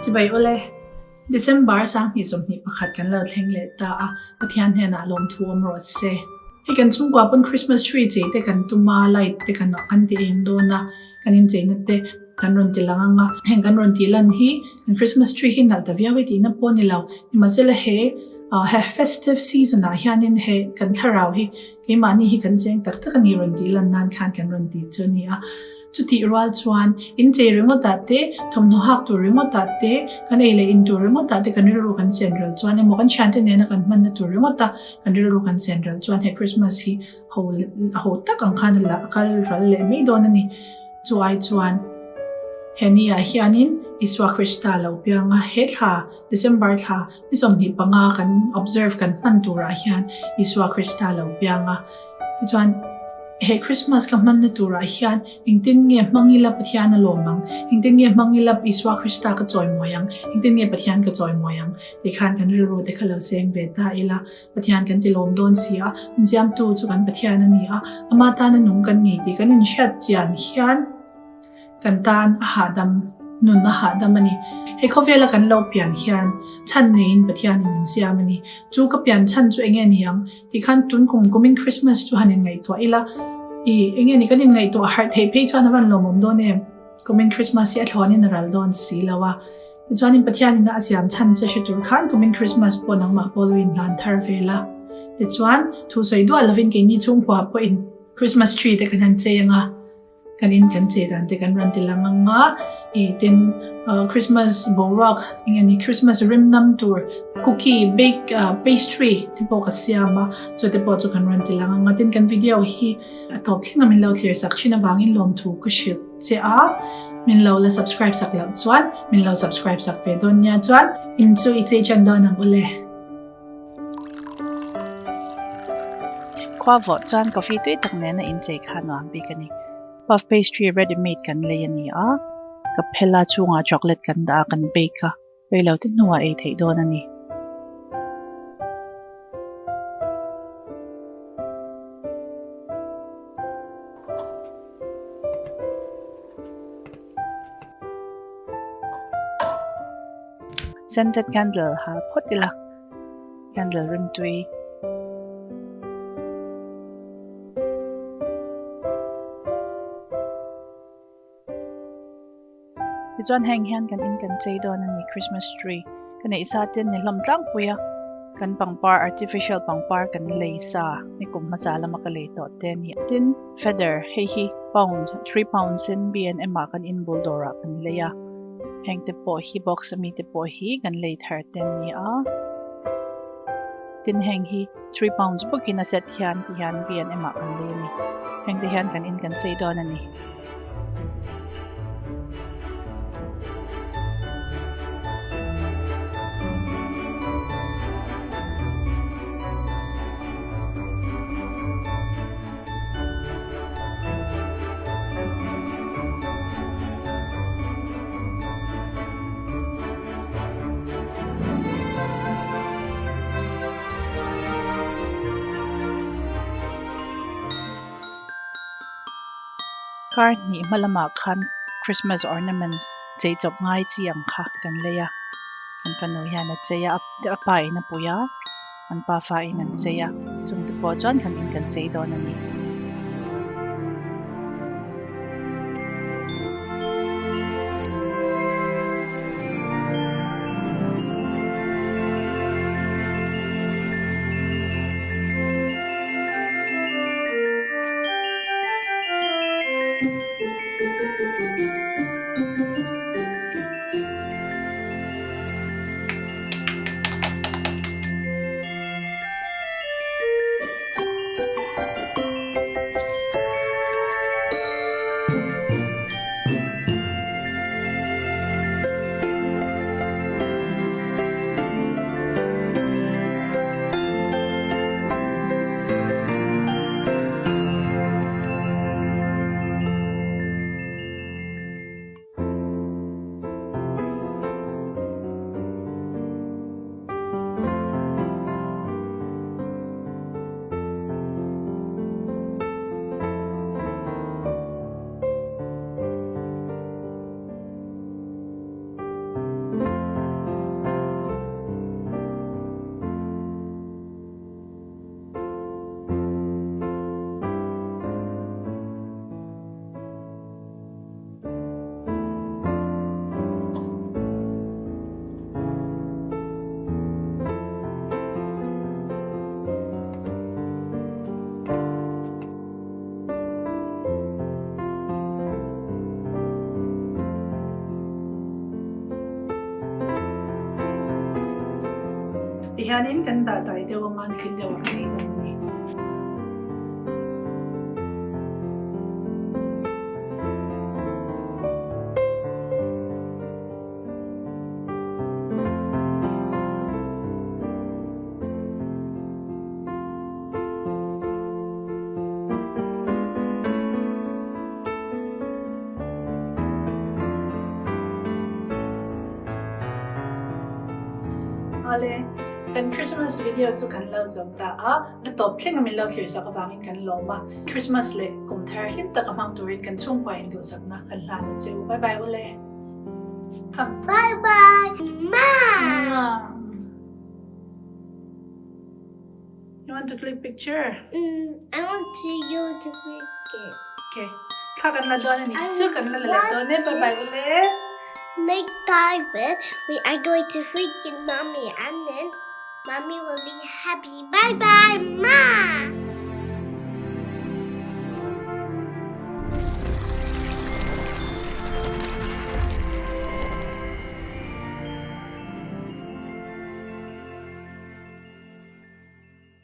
Chibai awle, December 2021 kan lo thleng leh ta a, Pathian hnenah lawmthu awm rawh se. Hei kan chhungkua pawn Christmas tree chei te kan tum a, light te kan kan ti eng dawn a, kan incheina te kan rawn ti lang ang a, heng kan rawn tih lan hi kan Christmas tree hi nalh ta viau e tihna pawh a ni lo, nimahsela he he festive season ah hianin he kan thlarau hi keimahni hi kan cheng tak tak a ni rawn tih lan nan khan kan rawn tih chu a ni a. Chutih rual chuan inchei ringawtah te, thawmhnaw hak tur ringawtah te, kan ei leh in tur ringawtah te kan rilru kan chen rel chuan emaw kan thiante nena kan hmanna tur ringawta kan rilru kan chen rel chuan he Christmas hi ho ho tak ang khan a la a kal ral leh mai dawn a ni. Chu ai chuan he ni ah hianin Isua Krista lo piang a, he thla December thla ni 25 kan observe kan hman turah hian Isua Krista lo piang a. Tichuan, he Christmas ka hmanna turah hian engtin nge hmang ila Pathian a lawm ang? Engtin nge hmang ila Isua Krista ka chawimawi ang? Engtin nge Pathian ka chawimawi ang? Tih khan kan rilru te kha lo seng ve ta ila, Pathian kan ti lawm dawn si a, inziamtu chu kan Pathian a ni a, ama tana nung kan ni tih kan inhriat chian hian, Kan tan a hahdam, nun a hahdam a ni. Hei khawvela kan lo pian hian chhan neiin Pathianin min siam a ni. Chu ka pian chhan chu enge ni ang? Tih khan tun kum kumin Christmas chu han inngaihtuah ila, i enge ni kan inngaihtuah harh theih phei chuan a van lawmawm dawn em? Kumin Christmas hi a thlawnin a ral dawn si lo a. Tichuanin Pathianin a siam chhan che hre tur khan kumin Christmas pawh nangmah pawh lo inhlan thar ve la. Tichuan, thu sawi duah lovin keini chhungkua pawhin Christmas tree te kan han chei ang a. Kan in kan che dan te kan rawn ti lang ang a, i tin Christmas boruak eng nge ni Christmas rim nam tur cookie bake pastry te pawh ka siam a, chu te pawh chu kan rawn ti lang ang a, tin kan video hi a tawp thleng a min lo thlir sak thin avangin lawmthu ka hrilh che a, min lo la subscribe sak loh chuan min lo subscribe sak ve dawn nia chuan in chu i chei tan dawn ang ule. Khua vawh chuan coffee tui tak nena inchei kha nuam bik a ni. Puff pastry ready made kan lei a ni a, ka phela chungah chocolate kan dah a, kan bake a, reilo te hnuah ei theih dawn a ni. Scented candle ha phawt ila, candle rimtui. Tichuan heng hian kan in kan chei dawn a ni Christmas tree ka neih sa te ni hlawm tlangpui a, kan pangpar artificial pangpar kan lei sa ni kum hmasa lama ka lei tawh te a ni. Tin feather hei hi pound 3 pounds in B&M ah kan in bul dawrah kan lei a. Heng te pawh hi box ami te pawh hi kan lei thar te an ni a. Tin heng hi £3 bawkin a set hian ti hian B and M ah kan lei a ni. Heng te hian kan in kan chei dawn a ni. Kar hnih hma lamah khan Christmas ornaments chei chawp ngai chi ang kha kan lei a, kan fanu hian a chei a, a pa in a pui a. An pa fa in an chei a, chung te pawh chuan kan in kan chei dawn a ni. Tihianin kan dah dai deuh anga nikin deuh ah kan ei dawn a ni. Awle, kan Christmas video chu kan lo zawm ta a, a tawp thleng a min lo thlir sak avangin kan lawm a, Christmas leh kum thar hlim taka hmang turin kan chhungkua in duhsakna kan hlan a che u. Bye bye ule. Bye bye Ma. You want to click picture? Mm, I want to you to click it. Okay. Thla kan la dawn ani. Chu kan la la dawn e. Bye bye ule. Make private. We are going to freaking mommy and then mommy will be happy. Bye bye, Ma.